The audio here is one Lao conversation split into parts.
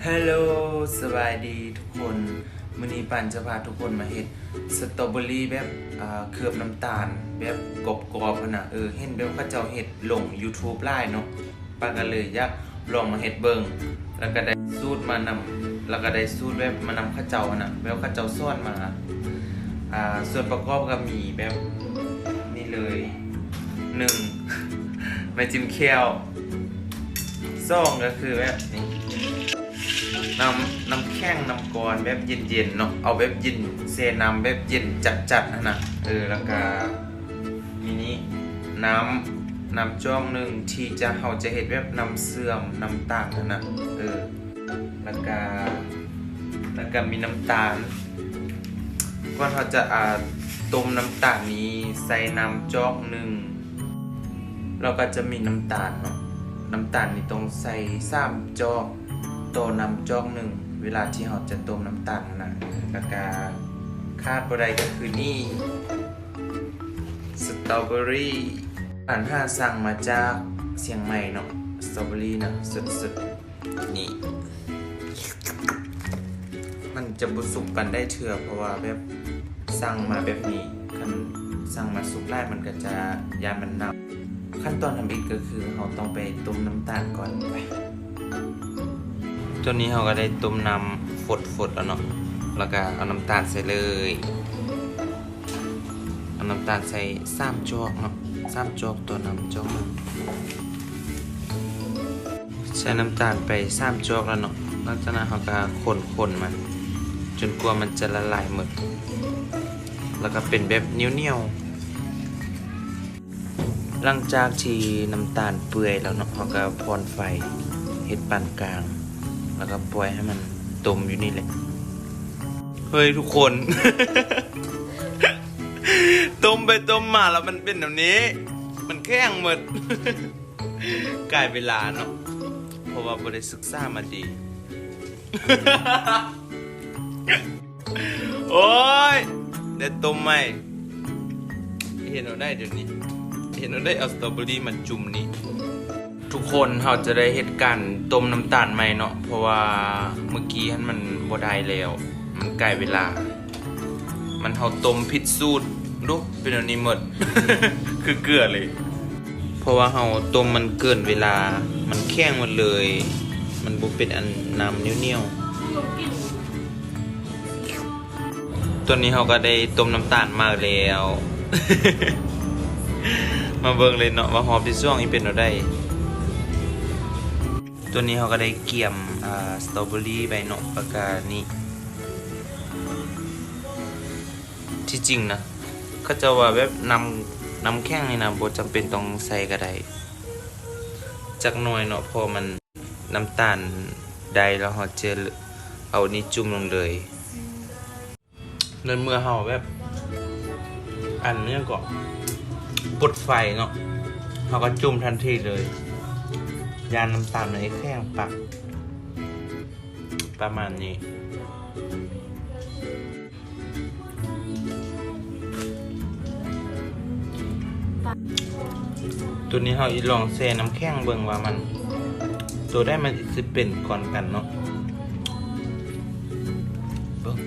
ຮາໂຫຼ ສະບາຍດີທຸກຄົນ. ມື້ນີ້ປານຈະພາທຸກຄົນມາເຮັດສະຕໍເບີຣີແບບ ອ່າ ເຄືອບນ້ຳຕານ ແບບກອບໆຫັ້ນນະ. ເອີ ເຫັນແບບເຂົາເຈົ້າເຮັດລົງຢູທູບຫຼາຍເນາະ, ປານກໍເລີຍຢາກລອງມາເຮັດເບິ່ງ. ແລ້ວກໍໄດ້ສູດມານຳ ແລ້ວກໍໄດ້ສູດແບບມານຳເຂົາເຈົ້າຫັ້ນນະ, ແບບເຂົາເຈົ້າສອນມາ. ອ່າ ສ່ວນປະກອບກໍມີແບບນີ້ເລີຍ, ໜຶ່ງ ໄມ້ຈິ້ມແຂ້ວ, ສອງ ກໍຄືແບບນີ້ ນ້ຳ ນ້ຳແຂງ ນ້ຳກ້ອນແບບເຢັນໆເນາະ, ເອົາແບບເຢັນ ແຊ່ນ້ຳແບບເຢັນຈັດໆຫັ້ນນະ. ເອີ ແລ້ວກະມີນີ້ ນ້ຳ ນ້ຳຈອກໜຶ່ງ ທີ່ຈະ ເຮົາຈະເຮັດແບບນ້ຳເຊື່ອມ ນ້ຳຕານຫັ້ນນະ. ເອີ ແລ້ວກະ ແລ້ວກະມີນ້ຳຕານ. ກ່ອນເຮົາຈະ ອ່າ ຕົ້ມນ້ຳຕານນີ້ ໃສ່ນ້ຳຈອກໜຶ່ງ ແລ້ວກໍຈະມີນ້ຳຕານເນາະ, ນ້ຳຕານນີ້ຕ້ອງໃສ່ສາມຈອກຕໍ່ນ້ຳຈອກໜຶ່ງ ເວລາທີ່ເຮົາຈະຕົ້ມນ້ຳຕານຫັ້ນນະ. ແລ້ວກະຂາດບໍ່ໄດ້ກໍຄືນີ້ ສະຕໍເບີຣີ ອັນຫາສັ່ງມາຈາກຊຽງໃໝ່ເນາະ, ສະຕໍເບີຣີນະ ສົດໆ. ນີ້ ມັນຈະບໍ່ສຸກປານໃດເທື່ອ ເພາະວ່າແບບສັ່ງມາແບບນີ້, ຄັນສັ່ງມາສຸກຫຼາຍມັນກໍຈະ ຢ້ານມັນເນົ່າ. ຂັ້ນຕອນທຳອິດກໍຄືເຮົາຕ້ອງໄປຕົ້ມນ້ຳຕານກ່ອນ. ໄປ ຕອນນີ້ເຮົາກໍໄດ້ຕົ້ມນ້ຳຟົດໆແລ້ວເນາະ, ແລ້ວກໍເອົານ້ຳຕານໃສ່ເລີຍ. ເອົານ້ຳຕານໃສ່ສາມຈອກເນາະ, ສາມຈອກຕໍ່ນ້ຳຈອກໜຶ່ງ. ໃສ່ນ້ຳຕານໄປສາມຈອກແລ້ວເນາະ, ຫຼັງຈາກນັ້ນເຮົາກໍຄົນໆມັນຈົນກວ່າມັນຈະລະລາຍໝົດ ແລ້ວກໍເປັນແບບໜຽວໆ. ຫຼັງຈາກທີ່ນ້ຳຕານເປື່ອຍແລ້ວເນາະ, ເຮົາກໍຜ່ອນໄຟເຮັດປານກາງ ແລ້ວກໍປ່ອຍໃຫ້ມັນຕົ້ມຢູ່ນີ້ແຫຼະ. ເຮີ້ຍ ທຸກຄົນ ຕົ້ມໄປຕົ້ມມາແລ້ວມັນເປັນແນວນີ້, ມັນແຂງໝົດ. ກາຍເວລາເນາະ, ເພາະວ່າບໍ່ໄດ້ສຶກສາມາດີ. ໂອ້ຍ ໄດ້ຕົ້ມໃໝ່. ເຮັດແນວໃດດຽວນີ້, ເຮັດແນວໃດເອົາສະຕໍເບີຣີມາຈຸ່ມນີ້. ທຸກຄົນ ເຮົາຈະໄດ້ເຮັດການຕົ້ມນ້ຳຕານໃໝ່ເນາະ, ເພາະວ່າມື້ກີ້ຫັ້ນມັນບໍ່ໄດ້ແລ້ວ, ມັນກາຍເວລາ. ມັນເຮົາຕົ້ມຜິດສູດ ດູ ເປັນແນວນີ້ໝົດ ຄືເກືອເລີຍ. ເພາະວ່າເຮົາຕົ້ມມັນເກີນເວລາ, ມັນແຂງໝົດເລີຍ, ມັນບໍ່ເປັນອັນນ້ຳໜຽວໆ. ຕອນນີ້ເຮົາກໍໄດ້ຕົ້ມນ້ຳຕານມາແລ້ວ. ມາເບິ່ງເລີຍເນາະວ່າຮອບທີສອງນີ້ເປັນແນວໃດ. ຕອນນີ້ເຮົາກໍໄດ້ກຽມ ອ່າ ສະຕໍເບີຣີໄວ້ເນາະ, ແລ້ວກໍນີ້ ທີ່ຈິງນະ ເຂົາເຈົ້າວ່າແບບນ້ຳ ນ້ຳແຂງນີ້ນະ ບໍ່ຈຳເປັນຕ້ອງໃສ່ກໍໄດ້ຈັກໜ້ອຍເນາະ, ເພາະມັນ ນ້ຳຕານໄດ້ແລ້ວ ເຮົາຈະເອົານີ້ຈຸ່ມລົງເລີຍ. ໃນເມື່ອເຮົາແບບ ອັນຫຍັງເກາະ ປົດໄຟເນາະ, ເຮົາກໍຈຸ່ມທັນທີເລີຍ, ຢ້ານນ້ຳຕານມັນຊິແຂງປັກ. ປະມານນີ້. ໂຕນີ້ເຮົາອີກລອງແຊ່ນ້ຳແຂງເບິ່ງວ່າມັນ ໂຕໃດມັນຊິເປັນກ່ອນກັນເນາະ. ເບິ່ງ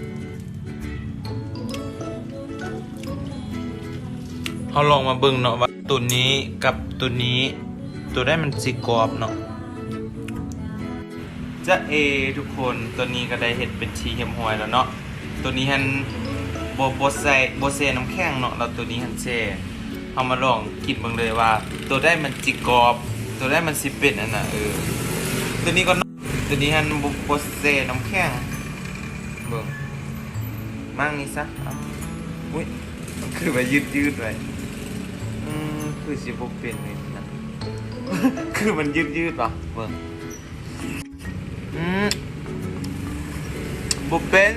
ເຮົາລອງມາເບິ່ງເນາະວ່າໂຕນີ້ກັບໂຕນີ້ ໂຕໃດມັນຊິກອບເນາະ. ຈະເອ ທຸກຄົນ ຕອນນີ້ກໍໄດ້ເຮັດເປັນທີ່ຮຽບຮ້ອຍແລ້ວເນາະ. ໂຕນີ້ຫັ້ນບໍ່ ບໍ່ໃສ່ ບໍ່ແຊ່ນ້ຳແຂງເນາະ, ແລ້ວໂຕນີ້ຫັ້ນແຊ່. ເຮົາມາລອງກິນເບິ່ງເລີຍວ່າໂຕໃດມັນຊິກອບ ໂຕໃດມັນຊິເປັນອັນນະ. ເອີ ໂຕນີ້ກໍ ໂຕນີ້ຫັ້ນບໍ່ ບໍ່ແຊ່ນ້ຳແຂງ. ເບິ່ງ ມ້າງນີ້ຊະ. ອຸ້ຍ ມັນຄືວ່າຍືດໆໄວ້. ອືມ ຄືຊິບໍ່ເປັນນີ້ນະ ຄືມັນຍືດໆຫວະ. ເບິ່ງ ອືມ ບໍ່ເປັນ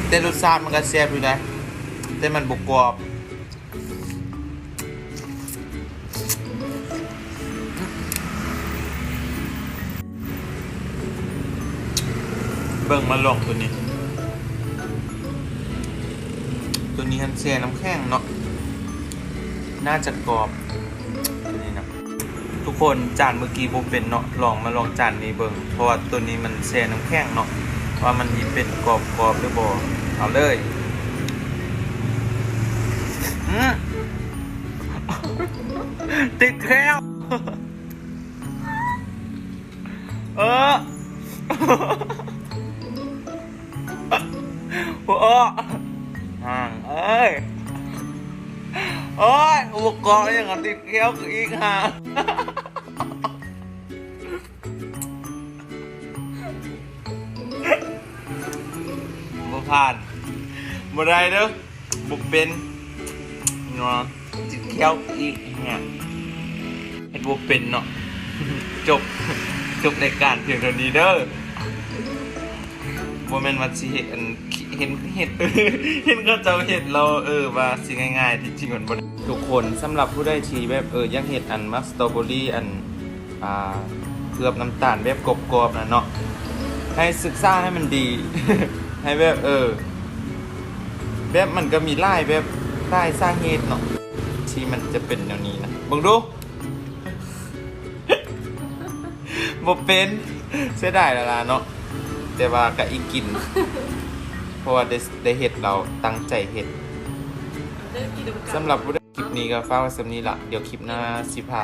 ແຕ່ລົດຊາດມັນກໍແຊບຢູ່ໃດ ແຕ່ມັນບໍ່ກອບ. ເບິ່ງ ມາລອງໂຕນີ້ ໂຕນີ້ຫັ້ນແຊ່ນ້ຳແຂງເນາະ ໜ້າຈະກອບ ໂຕນີ້ນະ. ທຸ ຄົນ ຈານມື້ກີ້ບໍ່ເປັນເນາະ ລອງມາລອງຈານນີ້ເບິ່ງ ເພາະວ່າໂຕນີ້ມັນແຊ່ນ້ຳແຂງເນາະ ວ່າມັນຊິເປັນກອບໆ ຫຼືບໍ່. ເອົາເລີຍ. ອືມ ຕິດແຂ້ວ. ເອີ ໂອ້ ຫ່າງເອີຍ. ໂອ້ຍ ອຸປະກອນຫຍັງ ຕິດແຂ້ວອີກຫາ. ບໍ່ຜ່ານ ບໍ່ໄດ້ເດີ້ ບໍ່ເປັນເນາະ. ຕິດແຂ້ວອີກຫຍັງ ເຮັດບໍ່ເປັນເນາະ. ຈົບ ຈົບລາຍການພຽງເທົ່ານີ້ເດີ້. ບໍ່ແມ່ນວ່າຊິເຮັດອັນ ເຫັນເຮັດ ເຫັນເຂົາເຈົ້າເຮັດແລ້ວ ເອີ ວ່າຊິງ່າຍໆ ທີ່ຈິງມັນບໍ່ໄດ້. ທຸກຄົນ ສຳລັບຜູ້ໃດທີ່ແບບ ເອີ ຢາກເຮັດອັນໝາກສະຕໍເບີຣີ ອັນ ອ່າ ເກືອບນ້ຳຕານແບບກອບໆ ນະເນາະ ໃຫ້ສຶກສາໃຫ້ມັນດີ ໃຫ້ແບບ ເອີ ແບບມັນກໍມີຫຼາຍແບບ ຫຼາຍສາເຫດເນາະ ທີ່ມັນຈະເປັນແນວນີ້ນະ. ເບິ່ງດູ ບໍ່ເປັນ ເສຍດາຍຫຼາຍໆ ເນາະ ແຕ່ວ່າກະອີ່ກິນ ເພາະວ່າໄດ້ ໄດ້ເຮັດແລ້ວ ຕັ້ງໃຈເຮັດ. ສຳລັບຜູ້ໃດ ຄລິບນີ້ກໍຝາກໄວ້ສ່ຳນີ້ລະ ດຽວຄລິບໜ້າຊິພາ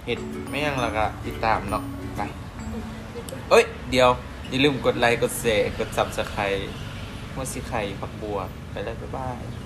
ເຮັດແມ່ນຫຍັງ ແລ້ວກໍຕິດຕາມເນາະ. ໄປ ເອີຍ ດຽວ ຢ່າລືມກົດໄລ ກົດແຊ ກົດຊັບສະໄຄ ຫົວສີໄຄ ຜັກບົວ. ໄປແລ້ວ ບາຍບາຍ.